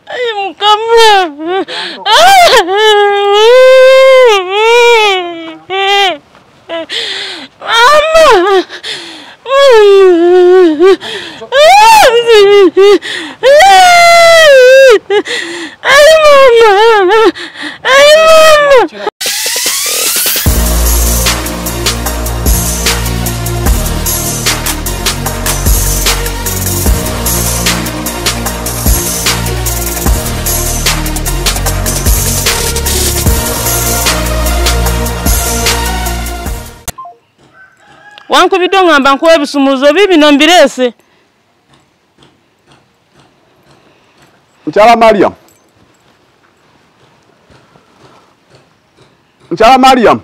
Ayi Mukama. Mama. Ay mama. Ay mama. Wankubidde ngamba nkuwa ebisumuzo bibino mbirese. Mukyala Mariam. Mukyala Mariam.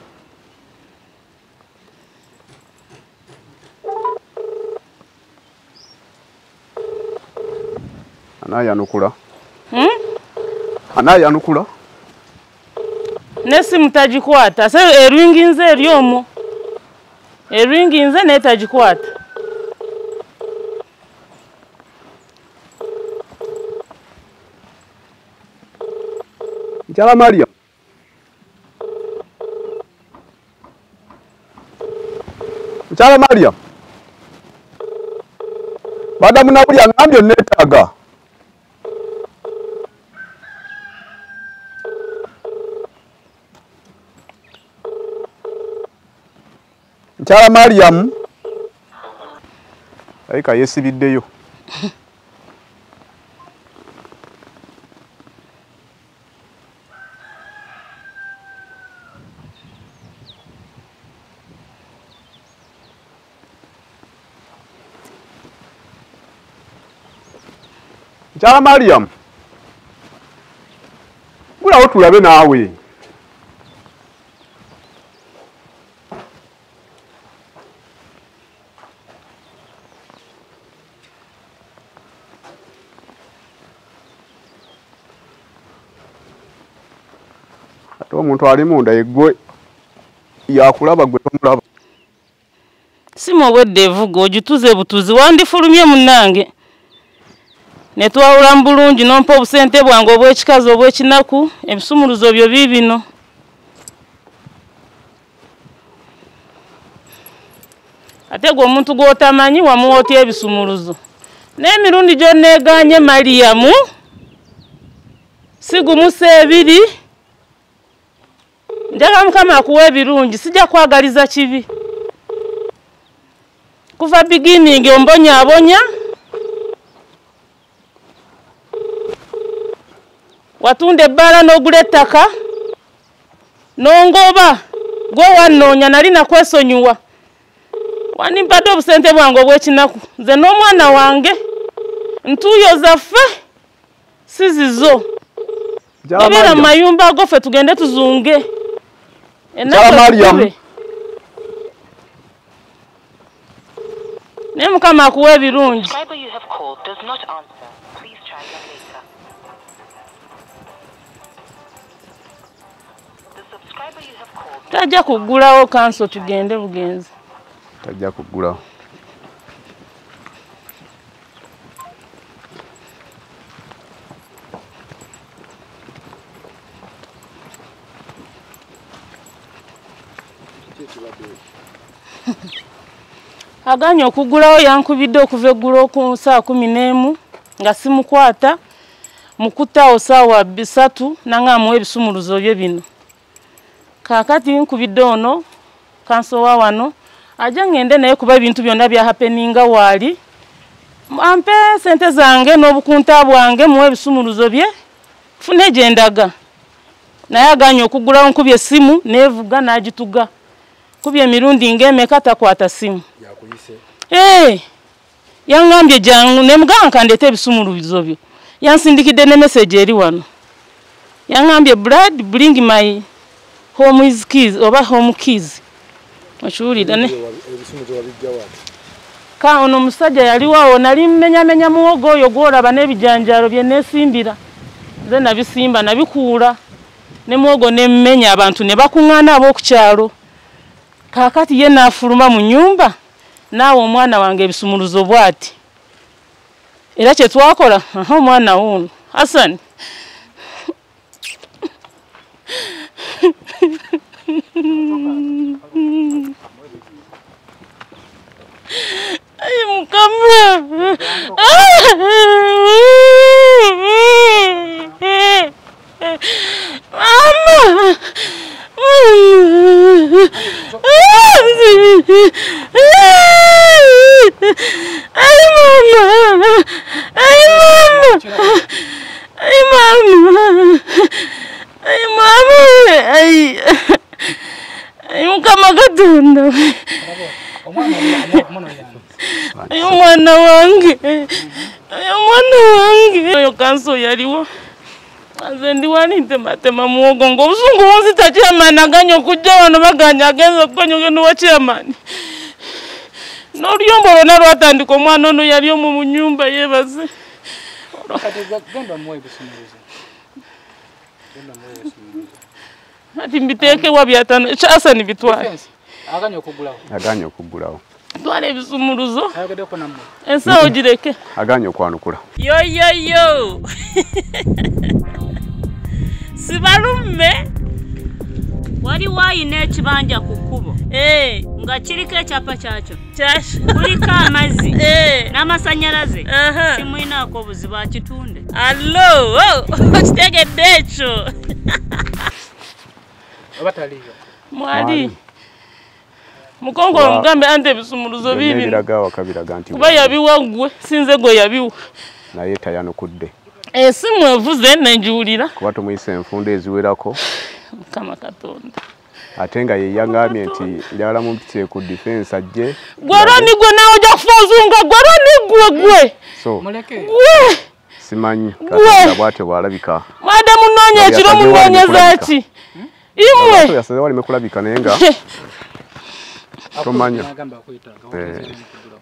Anayanukula. Anayanukula. Nesimu tagikwata. Se eringinze eri omwo. Eringinze naye tagikwata. Mukyala Mariam. Mukyala Mariam. Madamu Nabulya ngambye neetaaga. Mukyala Mariam. Ayika yeesibiddeyo. Mukyala Mariam. Gulawo tulabe naawe. Ate omuntu ali munda yeggwe yakulaba gwe tomulaba. Simu obwedde evuga ogituze butuzi wandifulumye munnange. Ne twawula mu bulungi n'ompa obusente bwange obw'ekikazi obw'ekinaku, ebisumuluzo byo biibino. Ate gwe omuntu gw'otamanyi wamuwa otya ebisumuluzo? N'emirundi gy'onneegaanye Mariamu, si gumu si ebiri. Njagala Mukama akuwe ebirungi, sijja kwagaliza kibi. Kuva beginning ombonyaabonya. Watunda ebbaala n'ogula ettaka n'ongoba gwe wannoonya nali nakwesonyiwa. Wandimpadde obusente bwange obw'ekinaku nze n'omwana wange ntuuyo zaffe si zizo. Ebeera mu mayumba go ffe tugende tuzunge. Ennaku ezikube. Naye Mukama akuwe ebirungi. Tajja kuggulawo kanso tugende bugenzi. Tajja kuggulawo. Aganye okuggulawo yankubidde okuva eggulo ku ssaawa 11 nga simukwata mukutaawo ssaawa 3 nanga ebisumuluzo bye bino. Kaakati nkubidde ono kanso wa wano ajja ngende naye kuba ebintu byonna bya happeninga waali ampe sente zange n'obukunta bwange muwe ebisumuluzo bye nfune gye ndaga. Naye aganye okuggulawo nkubye essimu neevuga n'agituga. Nkubye emirundi ng'emeka takwata ssimu. Yangambye jangu ne mugamba nkandeete ebisumuluzo byo. Yansindikidde ne message eri wano. Yangambye Brad bring my home is keys oba home keys. Okiwulira ne ka ono omusajja yaliwo nali mmenyamenya muwogo oyo gw'olaba n'ebijanjaalo bye neesimbira. Nze nabisimba nabikuula ne muwogo ne mmenya abantu ne bakuŋŋaana ab'oku kyalo. Kaakati ye n'afuluma mu nnyumba Naawe omwana wange ebisumuluzo bw'ati. Era kye twakola, omwana wuuno Hassan. Ai Mukama. Mama. Ai mama. Ai mama. Ai mama. Ai mama. Ai. Ai Mukama Katonda. Ai omwana wange. Ai omwana wange. Oyo kanso yaliwo. Nze ndi wali ntematema muwogo ng'obusungu bunzita chairman aganye okujja wano baganye agenze okukonya wa chairman. N'oluyombo lwonna lwatandika omwana ono yali omu mu nnyumba yeebaze. Ati mbiteekewa byataano Hassan bitwale. Aganye okuggulawo. Aganye okuggulawo. Twala ebisumuluzo. Ensawo gireke. Aganye okwanukula. Yo yo yo. Sibalumme. Waliwo ayina ekibanja ku kkubo. Nga kiriko ekyapa kyakyo. Kuliko amazzi. N'amasannyalaze. Simwinaako obuzibu akitunde. Allo, okitegedde ekyo. Oba taliiyo. Mwali. Mukongo mugambe ante ebisumuluzo bibino. Biraga wakabiraga nti kuba yabiwa ggwe sinze gwe yabiwa. Naye tayanukudde. Esimu evuze nenjuwulira. Kuba tumuyise enfunda eziwerako. Mukama Katonda. Ate nga ye yangambye nti njagala mumpitire ku defense ajje. Gwe Roni gwe naawe ojja kufa ozunga gwe Roni gwe gwe. So muleke. Gwe. Simanyi Katonda bw'atyo bw'alabika. Mwade munoonya ekiro munoonyeza ki? Imwe. Yasazeewo aleme kulabika naye nga tomanya.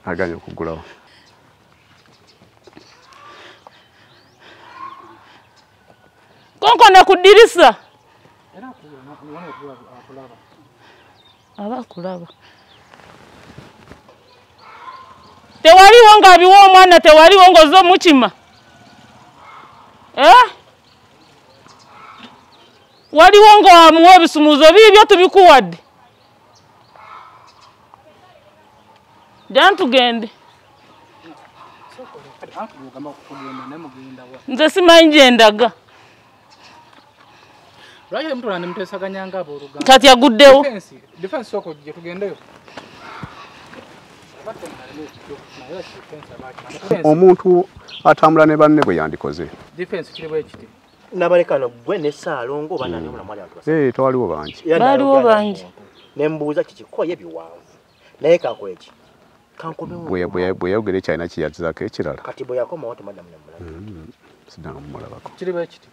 Aganye okuggulawo. Konkona ku ddirisa. Aba kulaba. Tewaliwo ng'abiwa omwana tewaliwo ng'ozze omukima. Waliwo ng'amuwa ebisumuluzo biibyo tubikuwadde. Jangu tugende. Nze simanyi gye ndaga. Lwaki mutula ne muteesaganya ng'abooluganda? Kati aguddewo. Defense sooka ojje tugendeyo. Omuntu atambula ne banne bwe yandikoze. Defense kiri bwe kiti. Nabalekano gwe ne Ssaalongo oba nani omulamu ali abantu. Twaliwo bangi. Baaliwo bangi. Ne mbuuza kiki ko ye biwanvu. Naye kakola ki? Kankomewo. Bwe yayogera ekyalina kye yazzaako ekirala. Kati bwe yakomawo temaddamu ne mulaba. Siddanga mumulabako. Kiri bwe kiti.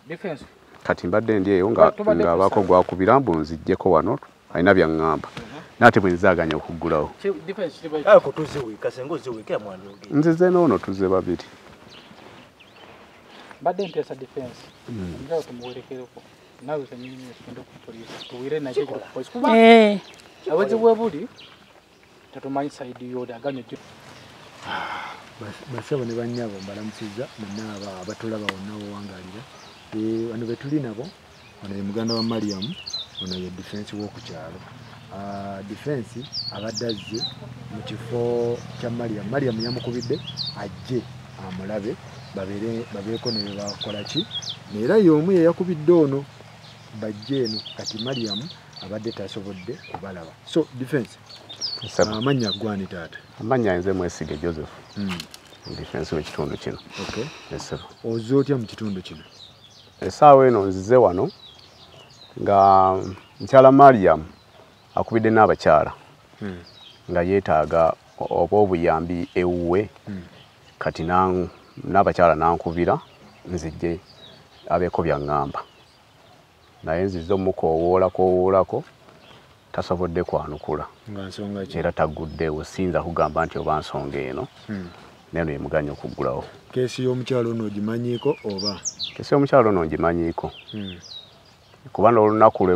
Defense. Kati mbadde ndi eyo nga abaako gwakubira mbu nzijjeko wano alina byaŋŋamba. Naate bwe nzaaganya okuggulawo. Nzize n'ono tuzze babiri. Mbadde nteesa defense. Njagala tumuwerekereko. Naawe kennyini tugende ku poliisi tuwulire nakyo ekiri ku poliisi. Kuba obuzibu bwe buli tetumanyi sayidi y'oli aganye. Bassebo ne bannyabo mbalamusizza mwenna abatulaba wonna w'owangaalira. Bano be tuli nabo, ono ye muganda wa Mariam, ono ye defense w'oku kyalo. Defense abadde azze mu kifo kya Mariam. Mariam yamukubidde ajje amulabe babeeko ne bakola ki. Era y'omu ye yakubidde ono bajje eno kati Mariam abadde tasobodde kubalaba. So defense, amannya gwani taata? Amannya nze Mwesige Joseph. Defense w'ekitundu kino. Okay. Ozze otya mu kitundu kino? Essaawa eno nzize wano nga mukyala Mariam akubidde n'abakyala nga yeetaaga oba obuyambi ewuwe. Kati n'abakyala n'ankubira nzijje abeeko byaŋŋamba. Naye nzize omukoowoolako tasobodde kwanukula. Era tagguddeewo siyinza kugamba nti oba nsonga eno. Neno ye muganye okuggulawo. Keesi y'omukyalo ono ogimanyiiko oba? Keesi y'omukyalo ono ngimanyiiko. Kuba n'olunaku lwe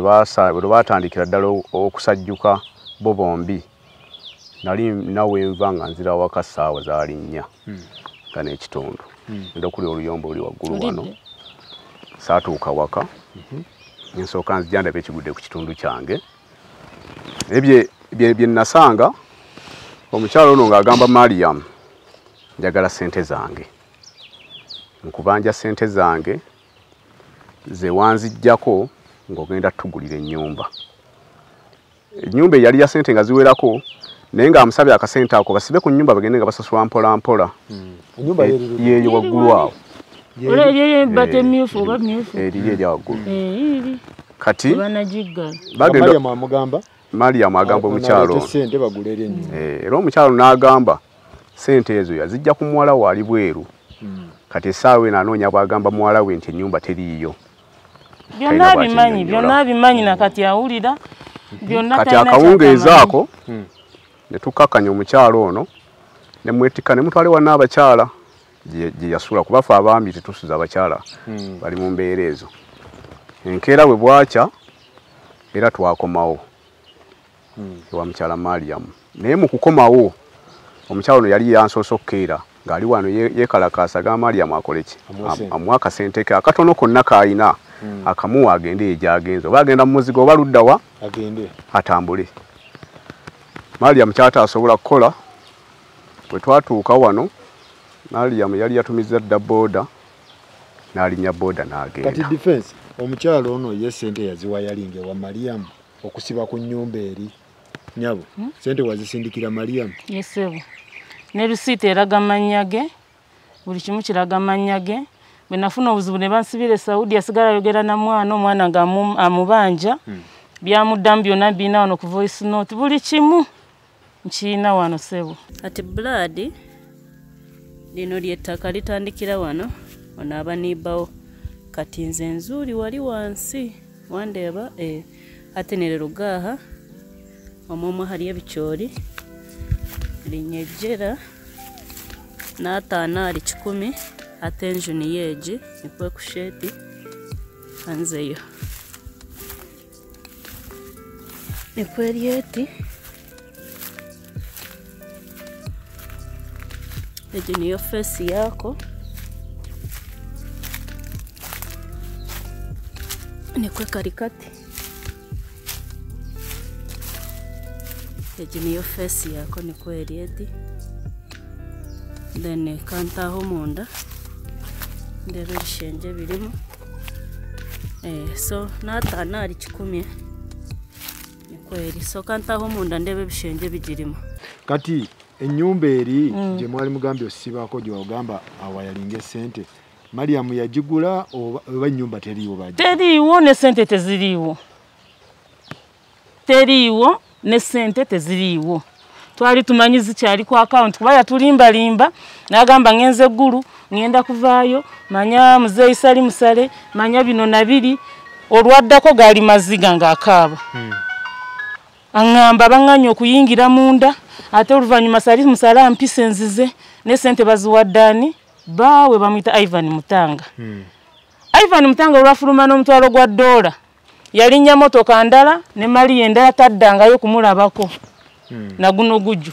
baatandikira ddala okusajjuka bo bombi Nali nawe nva nga nzira waka ssaawa zaali 4 nga n'ekitundu. Nda okuli oluyombo oli waggulu wano. Saatuuka waka. Nsooka nzija ndaba ekigudde ku kitundu kyange. Ebye bye nasanga omukyalo ono ng'agamba Mariam, njagala ssente zange. Nkubanja ssente zange ze wanzijjako ng'ogenda tugulira ennyumba. Ennyumba eyali ya ssente nga ziwerako naye ng'amusabye akasente ako basibe ku nnyumba bagende nga basasula mpola mpola. Ennyumba yeeyo waggulu awo. Eriyo erya waggulu. Kati Mariam amugamba, Mariam agamba omukyalo ono. Era omukyalo n'agamba ssente ezo yazijja ku muwala we ali bweru. Kati essaawa eno anoonya bw'agamba muwala we nti ennyumba teriiyo. Byonna abimanyi, byonna abimanyi na kati awulira. Byonna kati akawungeezi ako ne tukakkanya omukyalo ono ne mwetikka ne mutwale wanna abakyala gye yasula kuba ffe abaami tetusuza abakyala bali mu mbeera ezo. Enkeera bwe bwakya era twakomawo ewa mukyala Mariam. Naye mu kukomawo omukyala ono yali yansoose okukeera ng'ali wano yeekalakaasa agamba Mariam akole ki? Amuwe akasente ke akatono konna k'alina akamuwa agende ye gy'agenze oba agenda mu muzigo oba ludda wa agende atambule. Mariam ky'ataasobola kukola bwe twatuuka wano Mariam yali yatumizza dda booda n'alinnya booda n'agenda. Kati defense omukyalo ono ye ssente yaziwa yalinga ewa Mariam okusiba ku nnyumba eri. Nyabo, ssente wazisindikira Mariam? Yes, sebo. Ne risiiti eraga mannya ge, buli kimu kiraga mannya ge. Bwe nafuna obuzibu ne bansibira e Saudi yasigala ayogera na mwana, omwana nga amubanja. Byamuddamu byonna mbirina wano ku voice note, buli kimu nkirina wano ssebo. Ati blood lino ly'ettaka litandikira wano, ono aba nibbawo. Kati nze nzuuli wali wansi wandeeba ate ne lugaaha omwo hariyo ebicoori linyejera n'ataano ari 10 ate enju niyo egi nikwo ekusheti hanzeyo nikwo eri eti egi niyo feesi yaako nikwo karikati egi niyo feesi yaako nikwo eri eti then kantaho munda ndebe ebishengye birimu so n'ataano ari 10 nikwo eri so kantaho munda ndebe ebishengye bigirimu. Kati ennyumba eri gye mwali mugambye osibako gye wagamba awayalinga essente Mariam yagigula oba ennyumba teriiwo baagi? Teriiwo ne ssente teziriiwo. Teriiwo ne ssente teziriiwo. Twali tumanyi zikyali ku account kuba yatulimbalimba n'agamba ngenze Ggulu ngenda kuvaayo manya muzeeyi Sali Musale manya bino na biri olwaddako gaali maziga ng'akaaba. Aŋŋamba baŋŋanye okuyingira munda ate oluvannyuma Sali Musale ampise nzize ne ssente baziwadde ani? Baawe bamuyita Ivan Mutanga. Ivan Mutanga olwafuluma n'omutwalo gwa $, yalinnya motoka ndala ne Maria endala taddangayo kumulabako. Na guno gujju.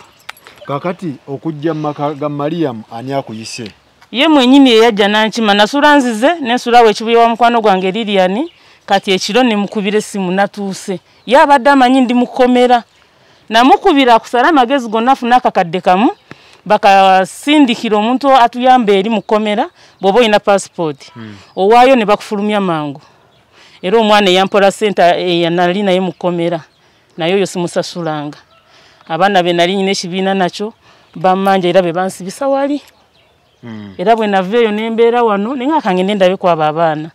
Kakati okujja mu maka ga Mariam ani akuyise? Ye mwennyini eyajja n'ankima nasula nzize ne nsulawo ekibuye wa mukwano gwange Lilian kati ekiro ne mukubira essimu natuuse. Ye abadde amanyi ndi mukomera. Namukubira akusala amagezi gonna afune akakadde kamu bakasindikira omuntu atuyamba eri mukomera bw'oba olina passport. Owaayo ne bakufulumya mangu. Era omwana eyampola ssente nali naye mukomera naye oyo simusasulanga. Abaana be nali nnyina ekibiina nakyo bammanja era be bansibisa wali. Era bwe nava eyo ne mbeera wano ne nga kangende ndabe kwabo abaana.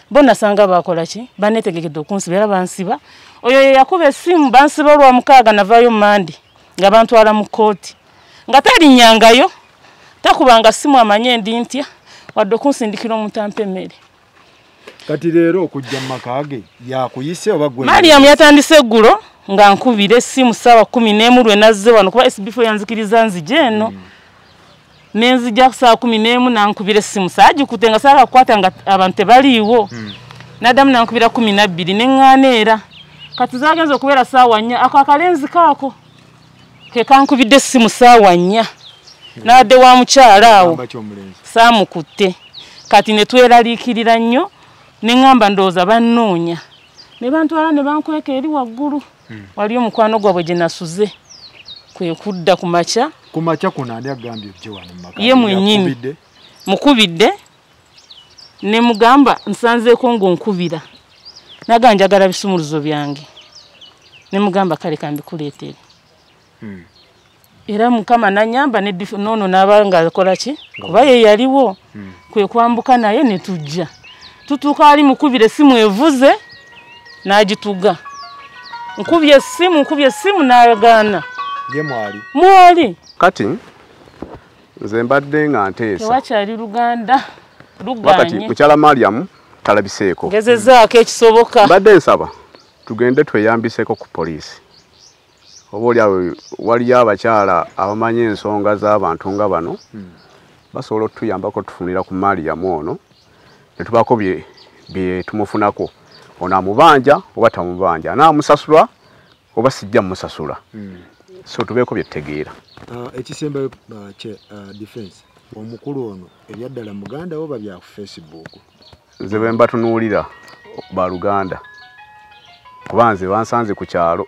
Bo nasanga bakola ki? Baneetegekedde okunsiba era bansiba. Oyo ye yakuba essimu bansiba olwa 6 navaayo Mmande nga bantwala mu kkooti. Nga talinnyangayo takubanga ssimu amanye ndi ntya wadde okunsindikira omuntu ampa emmere. Kati leero okujja mu maka ge yakuyise oba gwe? Mariam yatandise eggulo nga nkubira essimu ssaawa 11 lwe nazze wano kuba SB4 yanzikiriza nzije eno. Nenzija ssaawa 11 nankubira essimu saagikutte nga saagala kukwata nga abantu tebaliiwo. Naddamu nankubira 12 ne ŋŋaana era. Kati zaagenze okubeera ssaawa 4 ako akalenzi kaako Ke kankubidde essimu ssaawa 4. N'adde wa mukyala awo. Saamukutte. Kati ne tweraliikirira nnyo ne ŋŋamba ndowooza bannoonya. Ne bantwala ne bankweka eri waggulu. Waliyo omukwano gwabwe gye nasuze. Kwe kudda ku makya. Ku makya kuno ani agambye ojje wano mu maka? Ye mwennyini. Mukubidde ne mugamba nsanzeeko ng'onkubira. Naga njagala bisumuluzo byange. Ne mugamba kale kambikuleetere. Era Mukama nanyamba ne nono n'aba nga akola ki? Kuba ye yaliwo. Kwe kwambuka naye ne tujja. Tutuuka ali mukubira essimu evuze n'agituga. Nkubye essimu n'agaana. Ye mwali. Mwali. Kati nze mbadde nga nteesa. Tewakyali Luganda. Luganye. Kati mukyala Mariam talabiseeko. Ngezezaako ekisoboka. Mbadde nsaba tugende tweyambiseeko ku poliisi. Oba oli awo waliyo abakyala abamanyi ensonga z'abantu nga bano basobola otuyambako tufunira ku Mariam ono ne tubaako bye tumufunako. Ono amubanja oba tamubanja, anaamusasula oba sijja mmusasula. So tubeeko bye tutegeera. Ekisembayo defense omukulu ono ebyaddala muganda oba bya ku Facebook? Nze bwe mbatunuulira baluganda kuba nze bansanze ku kyalo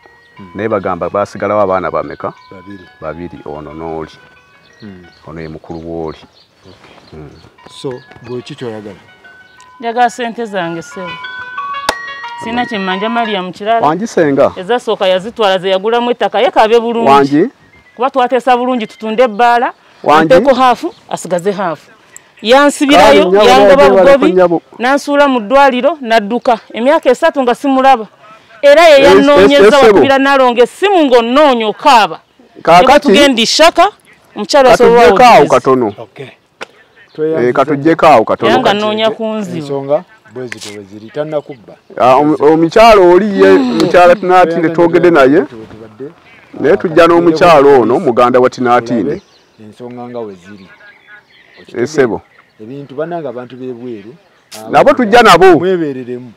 naye bagamba basigalawo abaana bameka? Babiri ono n'oli. Ono ye mukulu w'oli. So gwe ki ky'oyagala? Njagala ssente zange ssebo. Sina kye mmanja Mariam kirala. Wangi senga. Ezasooka yazitwala ze yagulamu ettaka ye kabe bulungi. Wangi. Kuba twateesa bulungi tutunde ebbaala. Wangi. Ampeko haafu asigaze haafu. Yansibirayo yangoba bugobi nansuula mu ddwaliro n'adduka. Emyaka 3 nga simulaba. Era ye yannoonyeza wakubira nalonga essimu ng'onnoonya okaaba. Kaakati tugenda Ishaka omukyala asobola katuggyeko katono. Katuggyeko awo katono. Era nga nnoonya ku nzibu. Ensonga bwe zityo bwe ziri tannakubba. Omukyala oli ye mukyala Tinatine twogedde naye. Naye tujja n'omukyala ono muganda wa Tinatine. Ensonga nga we ziri. Essebo. Ebintu bannange abantu b'ebweru. Nabo tujja nabo. Mwebereremu.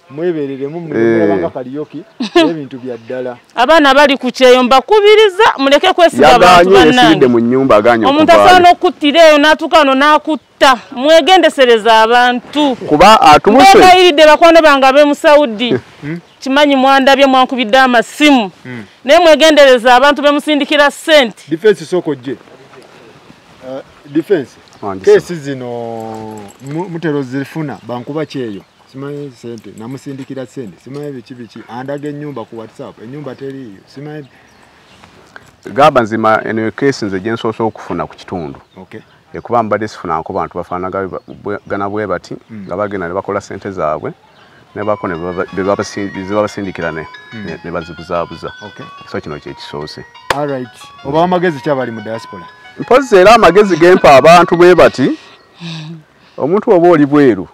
Mwebereremu mulabanga Kariuki ebintu bya ddala. Abaana bali ku kyeyo mbakubiriza muleke kwesiga abantu bannange. Mu nnyumba aganye okuva. Omuntu asaana okuttira eyo n'atuuka wano n'akutta. Mwegendesereza abantu. Kuba atubuse. Mbegayiridde bakwano bange ab'e mu Saudi. Kimanyi mwandabye mwankubidde amasimu. Naye mwegendereza abantu bemusindikira ssente. Defense soko ojje. Defense. Kesi zino mutero zifuna bankuba kyeyo. Simanyi sente namusindikira sente simanyi biki biki andaga ennyumba ku WhatsApp ennyumba teriiyo simanyi gamba nzima eno kesi nze gye nsoose okufuna ku kitundu. Okay. Ekuba mbadde sifunanko bantu bafaanagana bwe bati nga bagenda ne bakola sente zaabwe ne bako ne babasindikira ne bazibuzaabuza. Okay. So kino kye kisoose. All right. Oba amagezi ki abali mu diaspora? Mpozzi era amagezi gempa abantu bwe bati omuntu oba oli bweru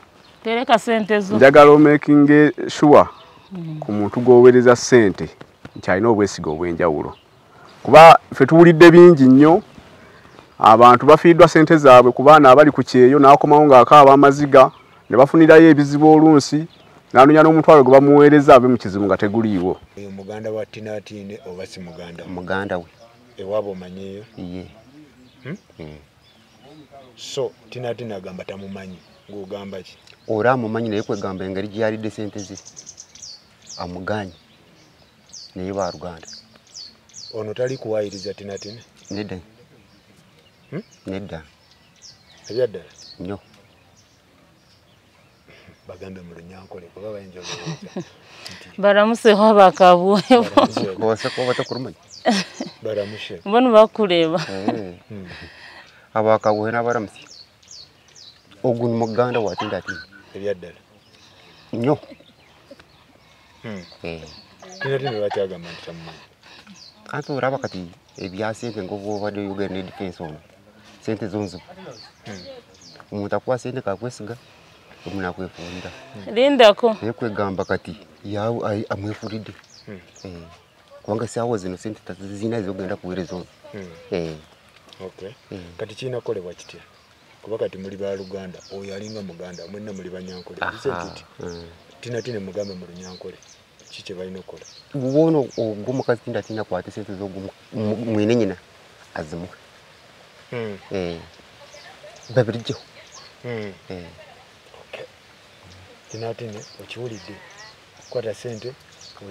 tereka sente zo. Njagala omaking sure ku muntu gw'oweereza ssente nti alina obwesige obw'enjawulo. Kuba ffe tuwulidde bingi nnyo abantu bafiiriddwa ssente zaabwe ku baana abali ku kyeyo n'akomawo ng'akaaba amaziga ne bafunirayo ebizibu olunsi n'anoonya n'omutwalo gwe bamuweereza ave mu kizibu nga teguliiwo. Oyo muganda wa Tinatine oba si muganda we? Muganda we. Ewaabwe omanyiyo? Ye. So Tinatine agamba tamumanyi, ng'ogamba ki? Ora amumanyi naye kwegamba engeri gye yalidde ssente ze amuganye naye baluganda. Ono tali kuwayiriza Tinatine? Nedda. Nedda. Ebyaddala? Nnyo. Bagambe mu Lunyankole kuba bayinza okulowooza nti baramuseho abakabuweho. Oba tokurumanya. Baramushe. Mbona bakureeba. Abakabuhe n'abaramusi. Ogu ni muganda wa Tinatine. Ebyaddala? Nnyo. Tinatine lwaki agamba nti tamumanyi? Anti oraba kati ebya sente ng'obwobadde oyogera ne defense ono sente zo nzibu. Omuntu akuwa sente kakwesiga omuntu akwefuulira. Lindako. Naye kwegamba kati yawe amwefuulidde. Kubanga saawa zino sente tazirina ez'okugenda kuweereza ono. Okay. Kati kirina kukolebwa kitya? Kuba kati muli baluganda, oyo alinga muganda, mwenna muli Banyankole. Tinatine mugambe mu Lunyankole. Kiki kye balina okukola? Guwono ogw'omukazi tindatina akwate sente z'ogwo mwene nyina azimuhe. Babirigyeho. Okay. Tinatine okiwulidde, kwata sente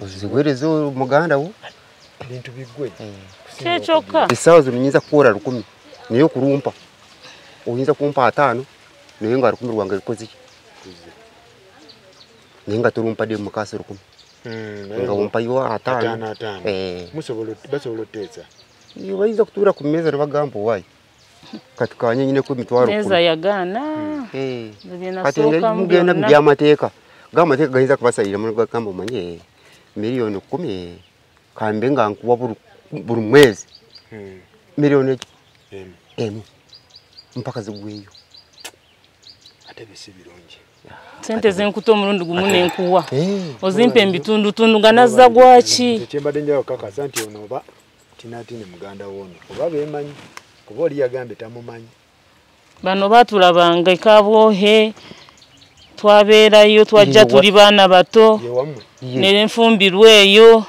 oziweereze muganda wo. Bintu biggwe. Kyekyokka. Essaawa zino nyinza kukuwola 1000 naye okulumpa oyinza kumpa 5 naye nga 1000 lwange lukoze ki? Naye nga tolumpadde mu kaasi 1000. Nga ompayo 5. 5. Musobola basobola oteesa. Bayinza kutuula ku mmeeza ne bagamba owaayi kati kanye nyineko emitwalo 10. Mmeeza yagaana. Kati mugenda mu by'amateeka. G'amateeka gayinza kubasalira mu gagamba omanye miliyoni 10 kambe nga nkuwa buli mwezi. Miliyoni emu mpaka zigweyo. Ate bisi birungi. Sente zenkuta omulundi gumu nenkuwa. Ozimpa ebitundutundu nga nazza gwaki? Kyembadde njagala okukakasa nti ono oba Tinatine muganda w'ono oba beemanyi kuba oli yagambye tamumanyi. Bano baatulabanga e Kabwohe, twabeerayo, twajja tuli baana bato, ne nfumbirwa eyo,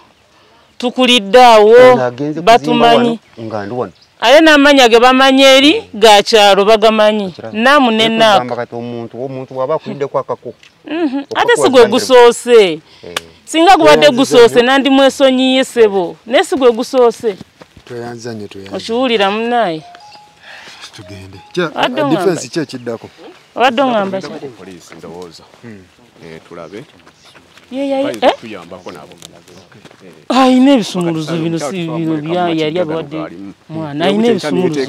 tukulidde awo, batumanyi. Nga ndi wano. Ate n'amannya ge bamanyi eri ga kyalo bagamanyi. Naamu ne naaka. Kati omuntu bw'aba akuliddeko akako. Ate si gwe gusoose. Singa gubadde gusoose nandimwesonyiye ssebo. Naye si gwe gusoose. Tweyanza nnyo, tweyanza. Okiwulira munnaye? Tugende. Defense ki ekiddako? Obadde oŋŋamba ki? Poliisi ndowooza. Tulabe. Tuyambako nabo. Ayina ebisumuluzo bino si bino bya yali abawadde mwana ayina ebisumuluzo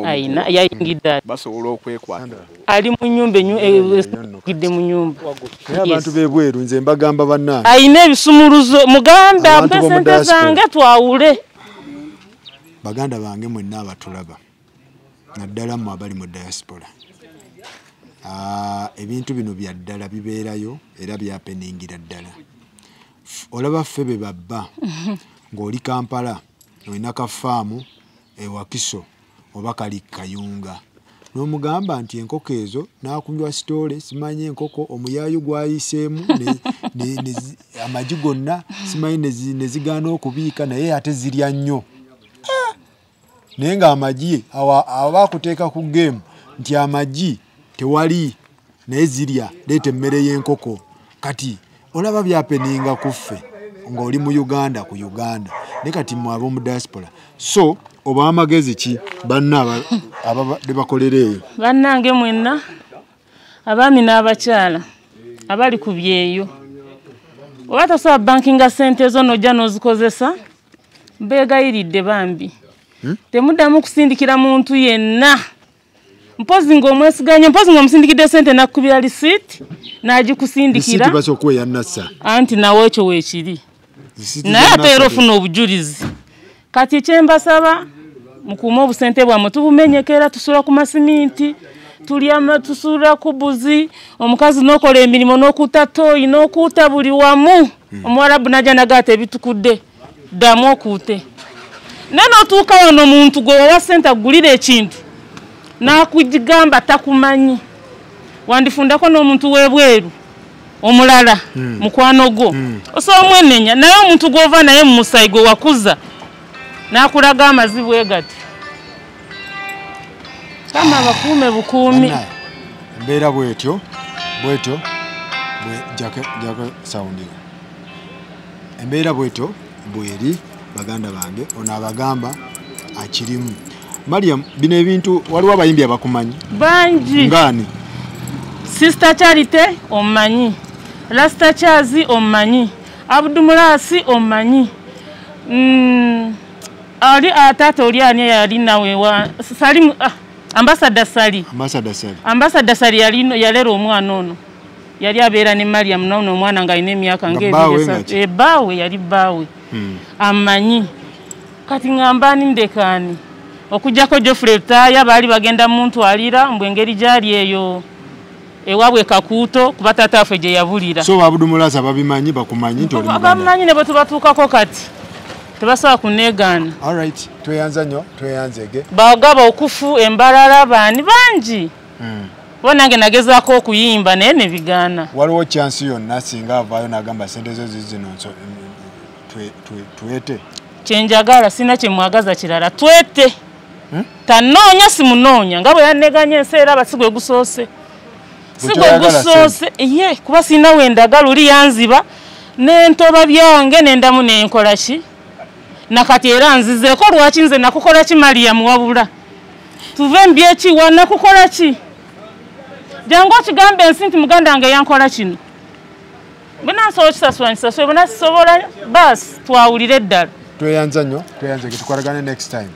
ayina yayingidde basobola okwekwata ali mu nnyumba eyingidde mu nnyumba. Naye abantu b'ebweru nze mbagamba bannange ayina ebisumuluzo muganda mpe sente zange twawule. Baganda bange mwenna abatulaba naddala mmwe abali mu diaspora, ebintu bino bya ddala bibeerayo era byapeningira ddala. Olaba ffe be babba ng'oli Kampala olina ka faamu ewakiso oba kali Kayunga n'omugamba nti enkoko ezo n'akunywa sitoole simanyi enkoko omuyaayu gwayiseemu amagi gonna simanyi ne zigaana okubiika naye ate zirya nnyo. Naye ng'amagi aba akuteeka ku geemu nti amagi tewali naye zirya leeta emmere y'enkoko. Kati olaba byapeninga ku ffe ng'oli mu Uganda ku Uganda naye kati mmwe ab'omu diaspora so oba amagezi ki banna ababadde bakolera eyo? Bannange mwenna abaami n'abakyala abali ku byeyo oba tosobola bankinga ssente zo n'ojja n'ozikozesa mbeegayiridde bambi. Temuddamu kusindikira muntu yenna mpozi ng'omwesiganya mpozi ng'omusindikidde ssente n'akkubira lisiiti n'agikusindikira. Lisiiti basobola okuwa eya Nassa. Anti nawe ekyo weekiri. Naye ate era ofuna obujulizi. Kati kyembasaba mukuume obusente bwammwe tubumenyekera tusula ku masiminti tulya tusula ku buzi omukazi n'okola emirimu n'okuuta ttooyi n'okuuta buli wamu. Omuwarabu n'ajja n'agaata ebitukudde ddamu okuute. Naye n'otuuka wano omuntu gwe wawa ssente akugulira ekintu n'akugamba takumanyi. Wandifundako n'omuntu w'ebweru omulala mukwano gwo osobola omwenenya naye omuntu gw'ova naye mu musaayi gwe wakuza n'akulaga amazi bwe gati. Kama abakuume bukuumi. Embeera bwetyo bwetyo jake sound. Embeera bwetyo bweri baganda bange ono abagamba akirimu. Mariam bino ebintu waliwo abayimbi abakumanyi bangi. Ngani? Sister Charity omumanyi, Rasta Chazi omumanyi, Abdumulasi omumanyi, ali atata oli ani yali nawe wa Salim Ambassador Sali. Ambassador Sali. Ambassador Sali yali yalera omwana ono. Yali abeera ne Mariam n'ono omwana nga alina emyaka ng'ebiri. Bbaawe yali bbaawe. Amanyi. Kati ngamba ani ndekaani. Okuggyako Geoffrey Lutaaya baali bagenda muntwalira mbu engeri gy'ali eyo ewaabwe Kakuuto kuba taata waffe gye yabulira. So Abdumulasi ababimanyi bakumanyi nti oli muganda. Bamanyi ne bwe tubatuukako kati tebasobola kunneegaana. All right, tweyanza nnyo, tweyanzege. Bagaba okufu embalala baani bangi. Kuba nange nagezaako okuyimba naye ne bigaana. Waliwo chance yonna singa avaayo n'agamba sente zo zizino twete? Kyenjagala sina kyemwagaza kirala, twete. Tanoonya simunoonya nga bwe yaneganya ensi era si gwe gusoose. Si gwe gusoose, ye kuba sina wendagala oli yanziba nentoba byange nendamu nenkola ki? Nakati era nzizeeko lwaki nze nakukola ki Mariam wabula? Tuve mbyeki wa nakukola ki? Jangu okigambe ensi nti muganda wange yankola kino. Bwe nansobola okisasula nkisasule, bwe nasisobola baasi twawulire ddala. Tweyanza nnyo, tweyanza tukwatagane next time.